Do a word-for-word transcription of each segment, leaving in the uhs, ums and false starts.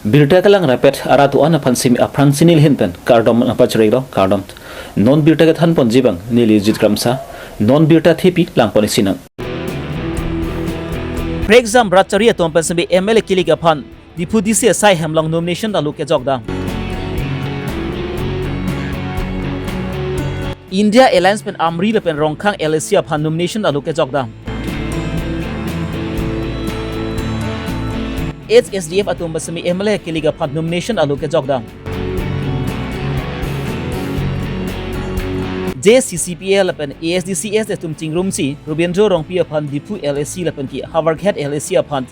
Birta kelang rapet arat do-an aphan simi aphrang si neli ahin pen kardom nangpachirilo, kardom. Non birta kethan ponji abang neli Jit Kramsa, non birta thepi lang pon-ik sinang. Prekjam rat chari atum pen simi M L A kilik aphan Diphu D C asai hem along nomination alo kejok dam. India Alliance pen Amri lapen Rongkhang L A C aphan nomination alo kejok dam. H S D F atum pen simi M L A kilik aphan nomination alo kejok dam. J C C P L lapen A S D C S atum chingrumsi Rubindro Rongpi aphan Diphu L A C lapen ke Howraghat L A C aphan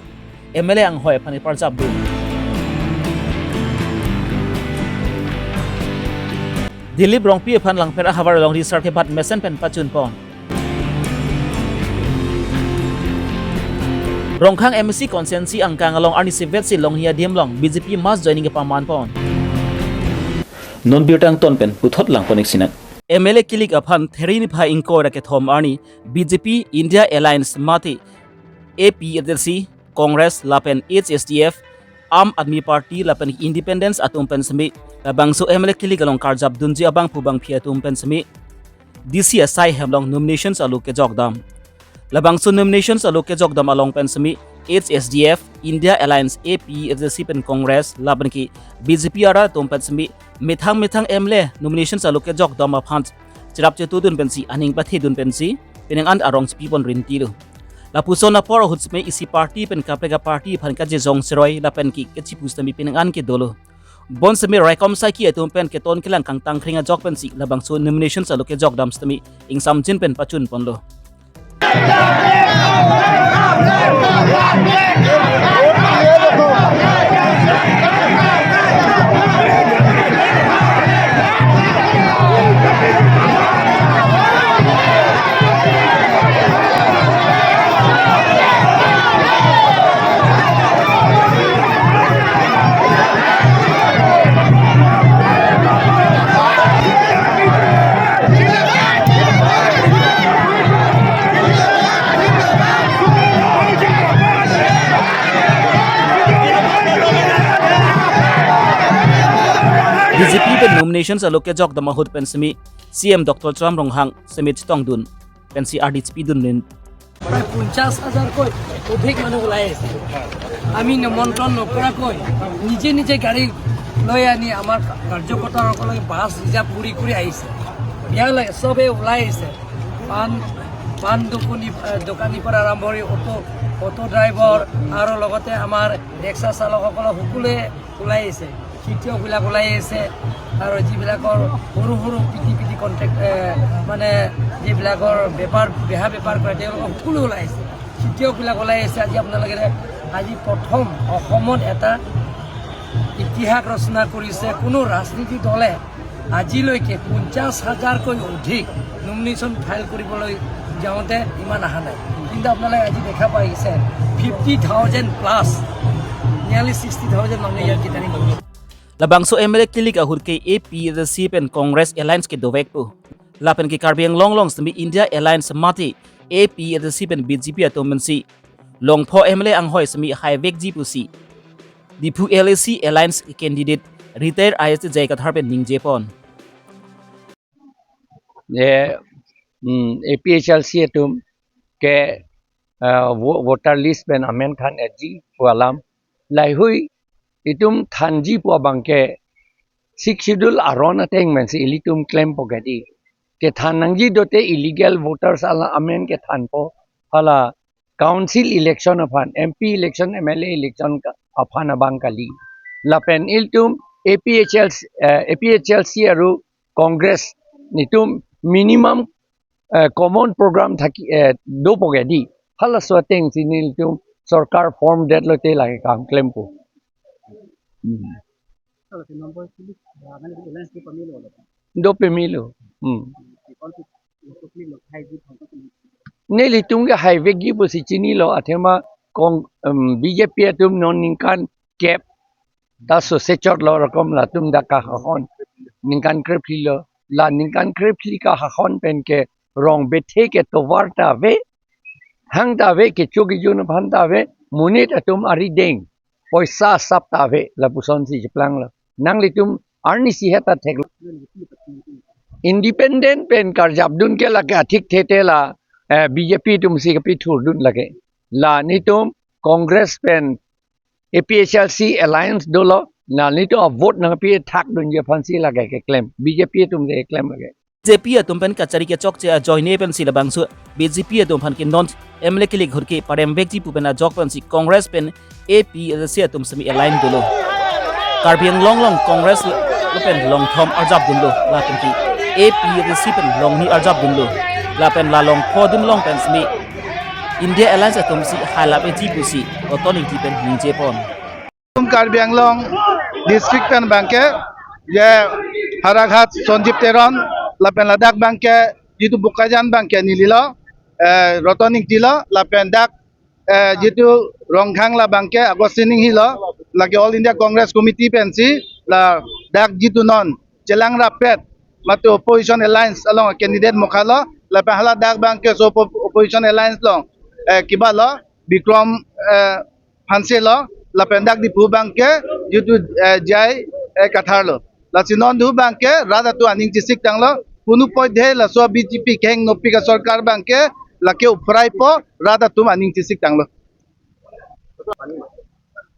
M L A anghoi aphan iparjap dun. Dilip Rongpi aphan Langpher ahavar along risar kebat mesen pen pachun pon. Rongkhang M A C constituency angkang along arnisi vetsi Longhi adim along B J P mass joining kepaman pon. Non birta angton pen puthot lang pon-ik sinang. M L A kilik aphan Theri niphai ingkoi ra kethom arni B J P, India Alliance mate A P H L C, Congress lapen H S D F, Aam Aadmi Party lapen Independents atum pen simi labangso M L A kilik along karjap dunji abangphu bangphi atum pen simi D C asai hem along nominations alo kejok dam. Labangso nominations alo kejok dam along pen simi H S D F, India Alliance, A P H L C pen Congress lapen ke B J P arat atum pen simi methang methang M L A nominations alo kejok dam aphan cherap chetu dun pensi aning pathe dun pensi penang an arong chipi pon rinti lo. Lapuson apor ahut simi isi party pen kaprek aparty aphan kachejong cheroi lapen ke kachipu sitame penang an ke dolo. Bonsitame raikom saiki atum pen keton kelang kangtang kring ajok pensi labangso nominations alo kejok dam sitame ingsamjin pen pachun ponlo. B J P pen nominations alo kejok dam ahut pen simi C M Doctor Tuliram Ronghang simi chetongdun pensi ardi chipi dun rin. প্ৰায় পঞ্চাশ হাজাৰকৈ অধিক মানুহ ওলাই আহিছে। আমি নিমন্ত্ৰণ নকৰাকৈ নিজে নিজে গাড়ী লৈ আনি আমাৰ কাৰ্যকৰ্তাসকলে বাছ ৰিজাৰ্ভ কৰি কৰি আহিছে। বেয়া লাগে, চবে ওলাই আহিছে। পাণ, পাণ দোকানী, দোকানীৰ পৰা আৰম্ভ কৰি অটো, অটো ড্ৰাইভাৰ আৰু লগতে আমাৰ ৰিক্সা চালকসকলৰ সকলোৱে ওলাই আহিছে। খেতিয়কবিলাক ওলাই আহিছে আৰু যিবিলাকৰ সৰু সৰু পিটি পিটি কণ্ট্ৰেক্ট, এ, মানে যিবিলাকৰ বেপাৰ, বেহা বেপাৰ কৰে, তেওঁলোকৰ সকলো ওলাই আহিছে। খেতিয়কবিলাক ওলাই আহিছে। আজি আপোনালোকে, আজি প্ৰথম অসমত এটা ইতিহাস ৰচনা কৰিছে। কোনো ৰাজনীতি দলে আজিলৈকে পঞ্চাশ হাজাৰকৈ অধিক নমিনেশ্যন ফাইল কৰিবলৈ যাওঁতে ইমান অহা নাই। কিন্তু আপোনালোকে আজি দেখা পাইছে, ফিফটি থাউজেণ্ড প্লাছ, নিয়াৰলি ছিক্সটি থাউজেণ্ড মানুহ ইয়াত কিতানি গ'ল। Labangso M L A kilik ahut ke A P H L C pen Congress Alliance kedovek pu. Lapen ke Karbi Anglong along simi India Alliance mate A P H L C pen B J P atum pensi Longpho M L A anghoi simi haivekji pusi Diphu L A C Alliance candidate retired I A S J I Kathar pen ningje pon. Je, mm, A P H L C atum ke, ah, vo-, voter list pen amen than-etji pu alam. Lahei-hui itum thanji pu abang ke Sixth Schedule aron ateng pensi ilitum klempo ke di. Kethan nangji dote illegal voters alam amen kethanpo. Hala council election aphan, M P election, M L A election ka-, aphan abang kali. Lapen ilitum A P H L C, eh, A P H L C aru Congress nelitum minimum, eh, common program thaki, eh, dopo ke di. Halaso ateng si nelitum sorkar form detlote lake kam klempo. Hmm. Kalau si nombor sili, ah, mana di alliance di pemilu lo. Do pemilu. Hmm. Di konti, untuk pemilu, hai di konti pemilu. Nelitum ke haivekji pusi chinilo, athema kong, em, B J P atum non ningkan kep ta sose chotlo, rokom latum dak kahahon. Ningkan krephli lo. La ningkan krephli kahahon pen ke rong bethe ketovar ta ave. Hang ta ave, kecho kejun aphan ta ave. Monit atum arideng. poisa asap ta ave lapusonsi cheplanglo. Nanglitum arnisi heta thek. Independent pen karjapdun ke lake athik thete la, eh, B J P atumsi kapethurdun lake. La nelitum Congress pen A P H L C alliance dolo, la nelitum avote nangpi thakdunji aphansi lake keklem. B J P atum keklem lake. B J P atum pen kachari kechokche ajoine pensi labangso B J P atum aphan ke non M L A kilik hurke parem vekji pu pen ajok pensi Congress pen A P H L C atum semi align dolo. Karbi Anglong along Congress lapen longthom arjapdunlo, lapen ke A P H L C pen longhini arjapdunlo, lapen la longpho adim along pen semi India Alliance atumsi halap eji pusi Ratan Engti pen ningjepon. Karbi Anglong district pen abangke, je Howraghat Sanjib Teron, lapen ladak abangke jitu Bokajan abangke nelilo, eh, Ratan Engti lo, lapen dak, eh, jitu Rongkhang la abangke Augustine Enghee lo, lake All India Congress Committee pensi, ladak jitu non chelang rapet, mate opposition alliance along candidate mokha lo, lapen hala dak abangke so oppo-, opposition alliance along, eh, kiba lo, Bikram, eh, Hanse lo, lapen dak Diphu abangke jitu, eh, J I, eh, Kathar lo. Lasi non Diphu abangke rat atum aning chesik tanglo, kunu poithe laso B J P kehingno pik asorkar abangke lake uphrai po, rat atum aning chesik tanglo.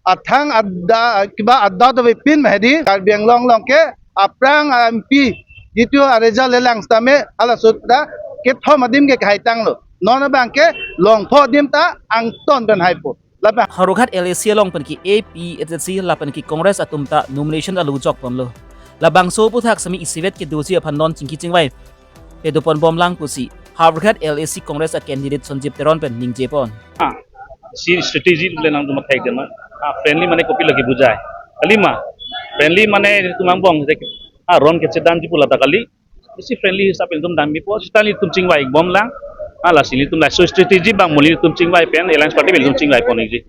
Athang ada, kiba ada to pin mahedi, Karbi Anglong along ke aphrang M P jitu aresult lelang setame halaso ta kethom adim ke kahai tanglo. Non abangke longpho adim ta angton pen haipo. Lapen Howraghat L A C along pen ke A P H L C lapen ke Congress atum ta nomination alo jokponlo. Labangso aphuthak semi isivet kedoji aphan non chingki chingvai pedopon bomlang pusi Howraghat L A C Congress a candidate Sanjib Teron pen ningjepon. Ah, si strategy le nangtum athai dema. Ah, friendly mane kopi lagi bujai. Kalima, friendly mane tum angbong, ah, ron kechedamji pu lata kali. Isi friendly hisap ilitum damji po, sita ilitum chingvai bomlang. Ah, lasi ilitum laso strategy abang mo ilitum chingvai pen, Alliance Party ilitum chingvai pon ikji.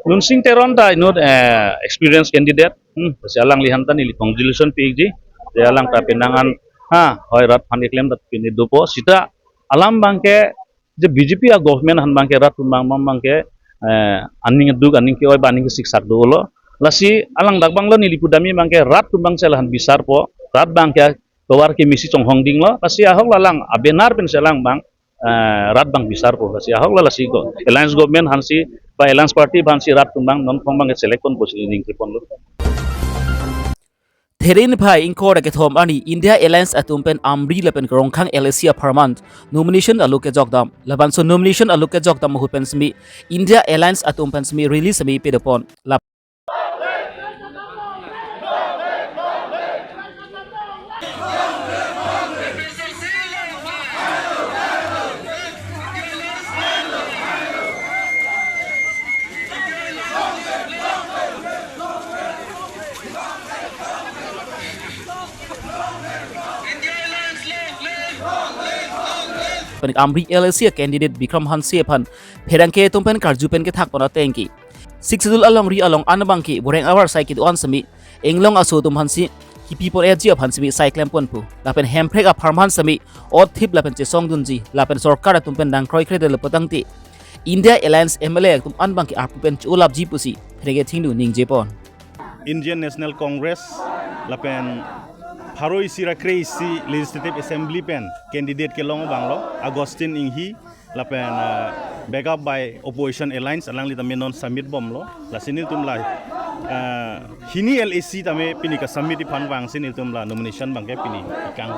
Lunsing Teron ta inut, eh, experience candidate. Hmm, si alangliphan ta neli congratulation pi ikji. Si alang ta penang an, ha, hoi rat aphan keklem ta pini dopo. Sita alam abangke je B J P a government aphan abangke rat atum abang abangke, eh, aning aduk, aning ke-oi ba aning kesiksak dolo. Lasi alang dak abang lo neli pudamji abangke rat atum abang si alang aphan bisarpo, rat abangke tovar kemesi chonghong dinglo. Lasi ahok la alang a banner pensi alang abang, eh, rat abang bisarpo. Lasi ahok la lasi ko Alliance government aphansi ba Alliance Party aphansi rat atum abang non phong abangke select ponpo pusi ningjeponlo. There niphai ingkoi ra kethom arni India Alliance atum pen Amri lapen Rongkhang L A C apharman nomination alo kejokdam. Labangso nomination alo kejokdam ahut pen semi India Alliance atum pen semi rally semi pedopon. Lap- Pen Amri L A C candidate Bikram Hanse aphan pherangke atum pen karju pen kethakpon ateng ke Sixth Schedule alongri along an abangke boreng avar sai kedo-an semi inglong aso atum aphansi kipipon etji aphan semi sai klemponpo. Lapen Hemprek apharman semi othip lapen chesongdunji lapen sorkar atum pen nangkroikre dolo putangte India Alliance M L A atum an abangke arpu pen cho-olapji pusi pherangke thingnu ningjepon. Indian National Congress lapen pharo isi ra kre isi Legislative Assembly pen candidate kelong abang lo Augustine Enghee lapen, eh, backup by Opposition Alliance alangli tame non submit bomlo. Lasi nelitum la, eh, hini L A C tame pini ka-submit iphan vangsi nelitum la nomination abangke pini ikang.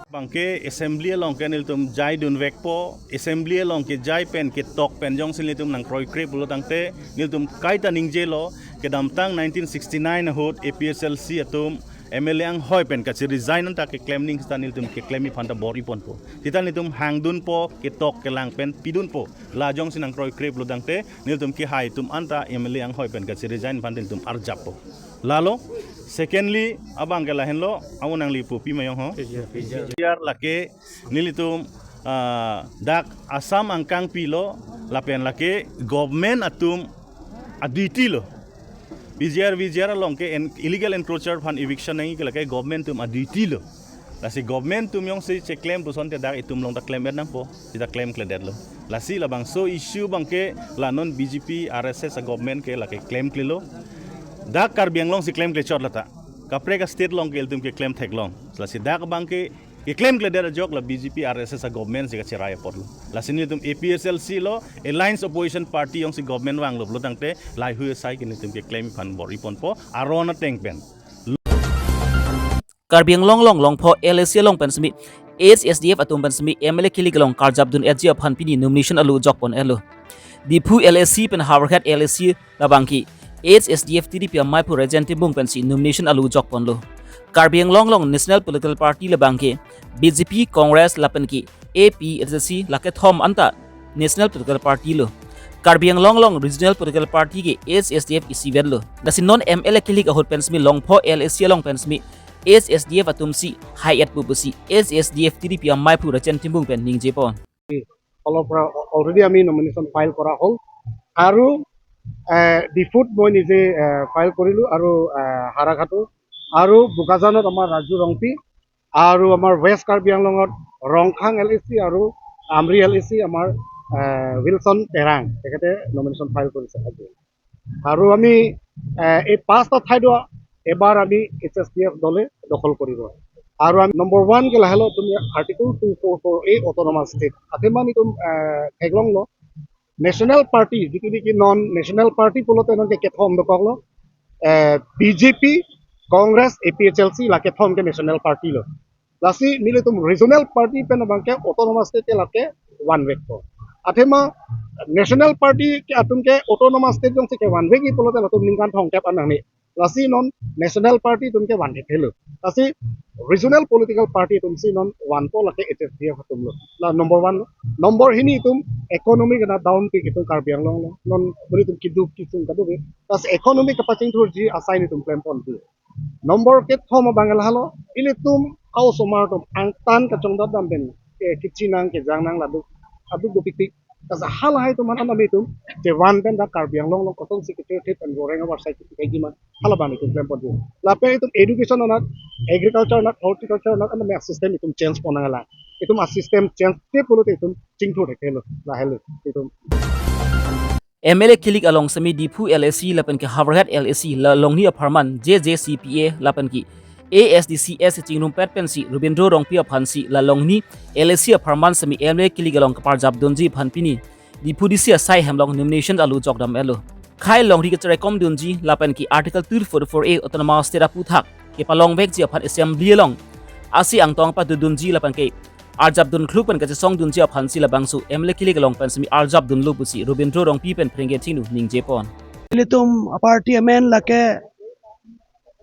Abangke assembly along ke nelitum jaidunvekpo, assembly along kejai pen ketok pen jongsi nelitum nangkroikre pulo tangte nelitum kaita ningjelo, kedamtang nineteen sixty-nine ahut A P H L C atum M L A anghoi pen kachi-resign anta keklem ning sita nelitum keklem iphanta bor-iponpo. Sita nelitum hangdunpo, ketok kelang pen pidunpo. La jongsi nangkroikre pulo tangte nelitum kehai atum anta M L A anghoi pen kachi-resign aphan nelitum arjappo. Lalo, secondly, abangke lahenlo, awo nangli pupi mayong ho. P G R lake nelitum, ah, dak Assam angkang pilo, lapen lake government atum a-duty lo. P G R, V G R along ke en-, illegal encroacher aphan eviction nangji ke lake government atum a-duty lo. Lasi government atum jongsi cheklem puson te dak itum along ta klem-et nangpo, sita klemkledetlo. Lasi labangso issue abangke la non B J P R S S a-government ke lake klemklelo. Dak Karbi Anglong si klemklechot lata. Kaprek a-state along ke ilitum keklem theklong. Lasi dak abangke keklemkledet ajok la B J P R S S a-government si kacherai apotlo. Lasi nelitum A P H L C lo, alliance opposition party jongsi government vanglo pulo tangte, lahei asai ke nelitum keklem aphan bor-iponpo, aron ateng pen. Karbi Anglong along Longpho L A C along pen semi, A H S D F atum pen semi M L A kilik along karjapdun-etji aphan pini nomination alu jokpon-etlo. Diphu L A C pen Howraghat L A C labangke A H S D F T D P a-maiphu Rajen Timung pensi nomination alu jokponlo. Karbi Anglong along national political party labangke B J P, Congress lapenke A P H L C la kethom anta national political party lo. Karbi Anglong along regional political party ke A H S D F isivet lo. Lasi non M L A kilik ahut pen semi Longpho L A C along pen semi A H S D F atum si hai-etpo pusi A H S D F T D P a-maiphu Rajen Timung pen ningjepon. ফালৰ পৰা অলৰেডি আমি nomination file কৰা হ'ল আৰু ডিফুত মই নিজে ফাইল কৰিলোঁ আৰু হাৰাঘাটো আৰু বোকাজানত আমাৰ ৰাজু ৰংপী আৰু আমাৰ ৱেষ্ট কাৰ্বি আংলঙত ৰংখাং এল এ চি আৰু আমৰি এল এ চি আমাৰ উইলছন তেৰাং তেখেতে নমিনেশ্যন ফাইল কৰিছে আজি। আৰু আমি এই পাঁচটা ঠাইতো এবাৰ আমি এইচ এছ ডি এফ দলে দখল কৰিব। আৰু আমি নম্বৰ ওৱান ke lahelo তুমি আৰ্টিকল টু ফ'ৰ ফ'ৰ এ অট'নমাছ ষ্টেট আতে মানে তুমি theklonglo, নেশ্যনেল পাৰ্টি যিটো নেকি নন নেশ্যনেল পাৰ্টি পুলতে নন ke kethom dokoklo, B J P, Congress, A P H L C la kethom ke national party lo. Lasi nelitum regional party pen abangke autonomous state ke lake vanvekpo. Athema national party ke atum ke autonomous state jongsi ke vanvekji pulote latum ningkan thomkep anang ni. Lasi non national party atum ke vanvek helo. Lasi regional political party atum si non vanpo lake H S D F atum lo. La number one lo. Number hini atum economy kena down peak atum Karbi Anglong lo. Non beri atum kiduk kisung kadu be. Lasi economy kapachingthurji asai nelitum klemponji. Number kethom abang lahelo, ilitum a-osomar atum angtan kachongdap dam pen, eh, kichinang kejangnang laduk, aduk dopikpik. Lasi halahai atum anan ami atum, chevan pen dak Karbi Anglong along kosonsi kechethit pen goreng abar sai kiti kaiji ma, halabang itum klemponji. Lapen itum education anat, agriculture anat, horticulture anat, anat system itum change ponnanglo. Itum a-system change te pulote itum chingthur thekthe lo, lahelo itum. M L A kilik along semi Diphu L A C lapenke Howraghat L A C la longhini apharman J J C P A lapenke A S D C S chingrumpet pensi Robindro Rongpi aphansi la longhini L A C apharman semi M L A kilik along kaparjapdunji aphan pini Diphu D C asai hem along nomination alu jokdam-etlo. Khei longri kacherekomdunji lapenke Article two forty-four A Autonomous State aphuthak kepalongvekji aphan Assembly along asi angtong padodunji lapenke arjapdun kluk pen kachesongdunji aphansi labangso M L A kilik along pen semi arjapdunlo pusi Robindro Rongpi pen phrengke thingnu ningjepon. Ilitum a-party amen lake,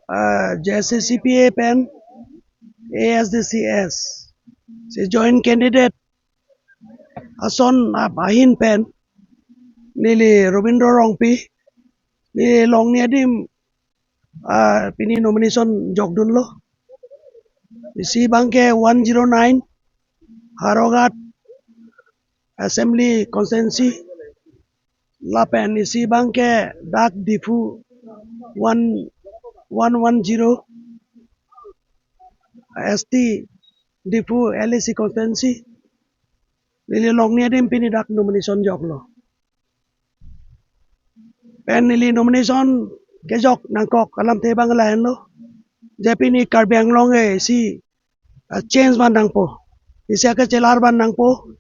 ah, J C C P A pen A S D C S. Si joint candidate ason ap ahin pen neli Robindro Rongpi, neli longni adim ah, pini nomination jokdunlo. Isi abangke one zero nine, Howraghat Assembly Constituency. Lapen isi abangke dak Diphu one, one one zero, S T Diphu L A C Constituency. Neli longni adim pini dak nomination joklo. Pen neli nomination kejok nangkok alamthe abang lahenlo. Je pini Karbi Anglong ke isi, ah, change van nangpo. Isi kachelar van nangpo.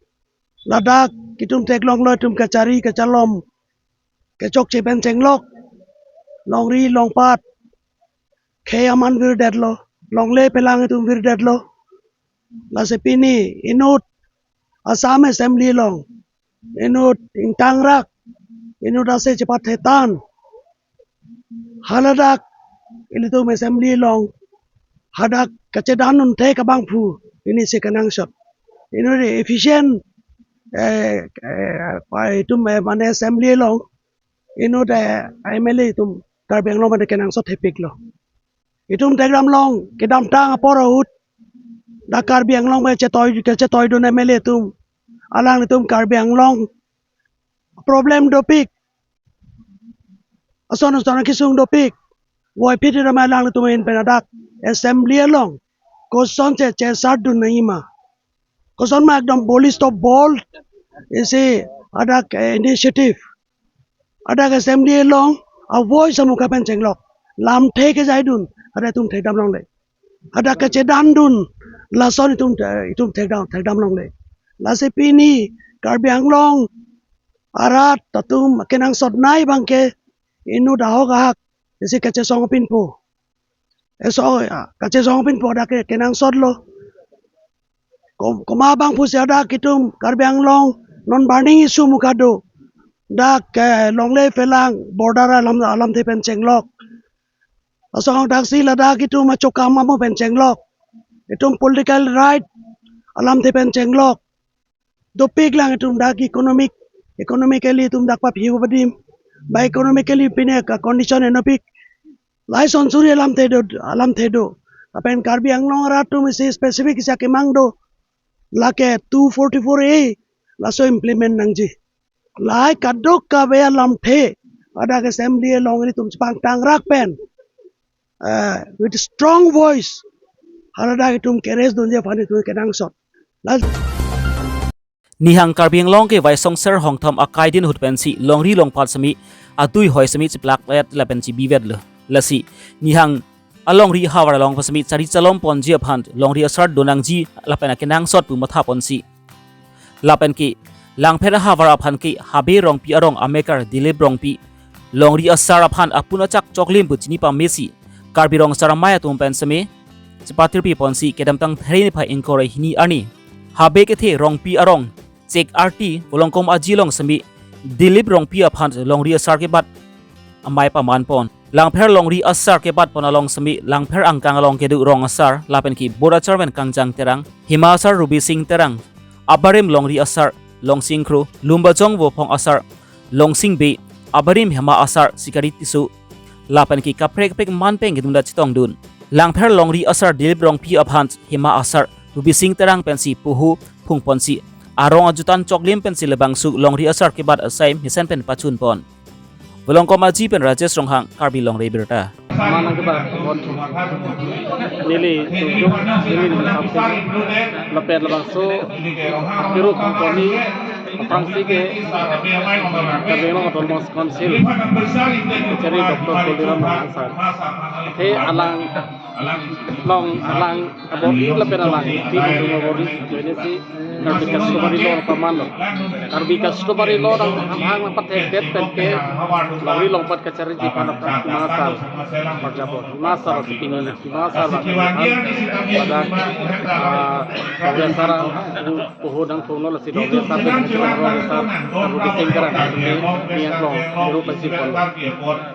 Ladak itum theklonglo itum kachari kachalom kechokche pen chenglok. Longri longpat khei aman virdetlo. Longle pelang itum virdetlo. Lasi pini inut Assam Assembly along inut ingtangrak, inut ase chepathetan. Haladak ilitum Assembly along hadak kachedan unthe kabangphu pini si kenangsot. Inut efficient, eh, eh, pa itum, eh, mane Assembly along inut, eh, M L A itum Karbi Anglong mane kenangsot thepiklo. Itum Telegram along kedamtang apor ahut dak Karbi Anglong pen chetoi, kechetoidun M L A atum, alanglitum Karbi Anglong problem dopik, ason ason kesung dopik, voiphit ramai alanglitum ahin pen hadak Assembly along kosonsi chesardun nangjima. Kosonma ekdom bold, stop bold isi adak, eh, initiative. Adak assembly along a-voice amukha pen chenglok. Lamthe kejaidun adak itum thekdam longle. Adak kachedandun lason itum, eh, itum thekdam, thekdam longle. Lasi pini Karbi Anglong arat atum kenangsot nei abangke inut ahok ahak isi kachesong pinpo. Eso, ah, kachesong pinpo adak ke kenangsotlo. Kom-, komat abang pusi adak itum Karbi Anglong non burning issue mukha do. Dak, eh, longle phelang border alam, alamthe pen chenglok. Asong daksi ladak itum achokam amo pen chenglok. Itum political right alamthe pen chenglok. Dopik lang itum dak economic, economically itum dak paphi padim. Ba economically pine ka condition enopik. Lason suri alamthe do, alamthe do. Lapen Karbi Anglong arat atum isi specific isi akemang do. Lake two forty-four A laso implement nangji. Lahai kadokave alamthe adak assembly along itum chepangtangrak pen, eh, with strong voice haladak itum ke-raise dunji aphan itum kenangsot. Lal- Nihang Karbi Anglong ke Vaisong Ser Hongthom akai din ahut pensi longri longpat semi adui hoi semi chiplak let lapen chibivetlo. Lasi nihang alongri ahavar along pen semi chari chalom ponji aphan longri asar donangji lapen akenangsot pu matha ponsi. Lapen ke Langpher ahavar aphan ke Habe Rongpi arong amekar Dilip Rongpi longri asar aphan apun achak choklim pu chini pamesi Karbi Rong Asar Amei atum pen semi chepatirpi ponsi kedamtang There niphai ingkoi ra hini arni Habe kethe Rongpi arong Chek Arti Volongkom Aji along semi Dilip Rongpi aphan longri asar kebat amei paman pon. Langpher longri asar kebat pon along semi Langpher angkang along kedo rong asar lapen ke Board Chairman Kangjang Terang, Hima asar Rubi Sing Terang, abarim longri asar Longsing Kro, Lumbajong Vophong asar Longsing Bey, abarim Hima asar Sikari Tisso, lapen ke kaprek kaprek man pen kedunda chetongdun. Langpher longri asar Dilip Rongpi aphan Hima asar Rubi Sing Terang pensi puhu phung ponsi arong ajutan choklim pensi labangso longri asar kebat asai mesen pen pachun pon. Volongkom Aji pen Rajesh Ronghang, Karbi Longri Abirta. Manang ke ba bon neli tujuh neli nangkap lapen labangso pirut koni aphrangsi ke Karbi Anglong Autonomous Council kachari Doctor Tuliram Ronghang sir. Athe alang long alang abor-i lapen alang tim tum abor-i joine si Karbi customary law pamanlo. Karbi customary law nanghamhang nangpathekdet pen ke longri longpat kachariji aphan aphrang Hima asar parjapon. Hima asar si pini Hima asar bang pada, ah, Longri asar puhu nangthunglo, lasi Longri asar pen Longri asar Rubi Sing Terang si niang long biru pensi pon.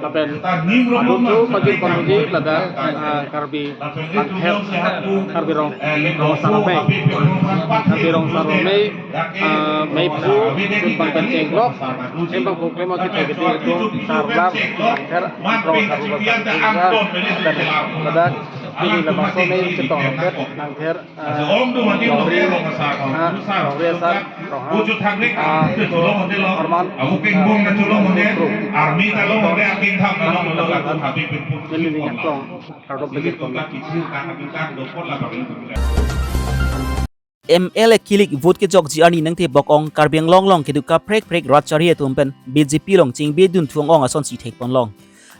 Lapen adu tu pajir pon uji ladak, ah, Karbi Langpher, Karbi Rong, Rong Asar Amei. Karbi Rong Asar Amei, ah, meiphu chun bang pen chenglok, embang phu klem akit akit itu sarlar Langpher Rong Asar Amei, dan ladak pini labangso amei chetong Langpher, ah, longri, ah, longri asar Ronghang, ah, Arman, ah, Kro. Neli ning atong kardom pejir pon. M L A kilik vote kejokji arni nangtebok ong Karbi Anglong along kedo kaprek kaprek rat chari atum pen B J P along chingbedun thung ong asonsi thekpon long.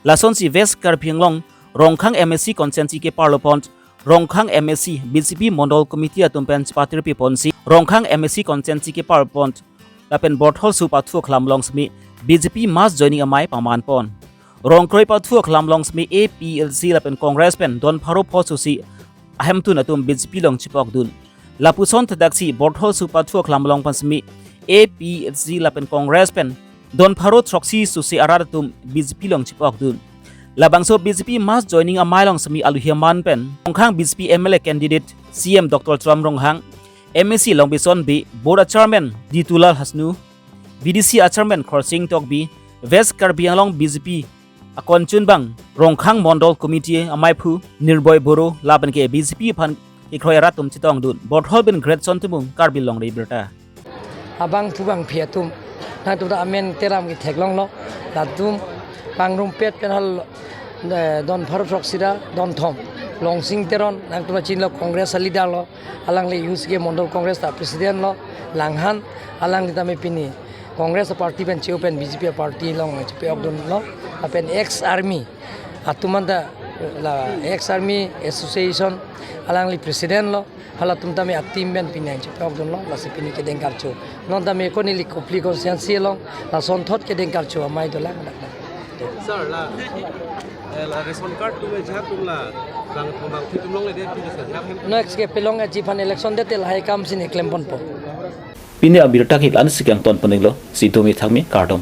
Lasonsi West Karbi Anglong Rongkhang M A C constituency keparlo pon, Rongkhang M A C B J P Mondol Committee atum pen chepatirpi ponsi Rongkhang M A C constituency keparlo pon lapen Borthol su pathu akhlam along semi B J P mass joining amei paman pon. Rongkroi pathu akhlam along semi A P H L C lapen Congress pen don pharo pho susi ahemtun atum B J P along chepokdun. Lapuson thakdaksi Borthol su pathu akhlam along pen semi A P H L C lapen Congress pen don pharo throksi susi arat atum B J P along chepokdun. Labangso B J P mass joining amei along semi aluhi aman pen Rongkhang B J P M L A candidate C M Doctor Tuliram Ronghang, M A C Longbison Bey, Board Chairman Ditulal Hasnu, B D C Chairman Khorsing Tokbi, West Karbi Anglong B J P akon chunbang Rongkhang Mondol Committee ameiphu Nirboi Boro lapen ke B J P aphan kekroi arat atum chetongdun. Borthol pen Greatson Timung, Karbi Longri Abirta. Abangphu bangphi atum, nangtum ta amen teram ketheklonglo, latum bang rumpet pen hal, eh, don pharo throksi ra don thom. Longsing Teron, nangtum chinilo, Congress a leader lo, alangli U C K Mondol Congress ta president lo, Langhan, alangli tame pini Congress party pen cheu pen B J P party along chepe-okdunlo, lapen ex army atum anta la ex army association alangli president lo, halatum tame a team pen pini chepe-okdunlo, lasi pini kedeng karcho. Non tame ko neli Kopili constituency along lasonthot kedeng karcho amei dolang. Sir, la, eh, la ration card atum ajahak atum la bang bang atum longledet, atum sa ajahak hem. No, X K pelong aji aphan election det lahai akam si ne klemponpo. Pini abirta ke la-an si kangton ponlo, si domi thangmi, kardom.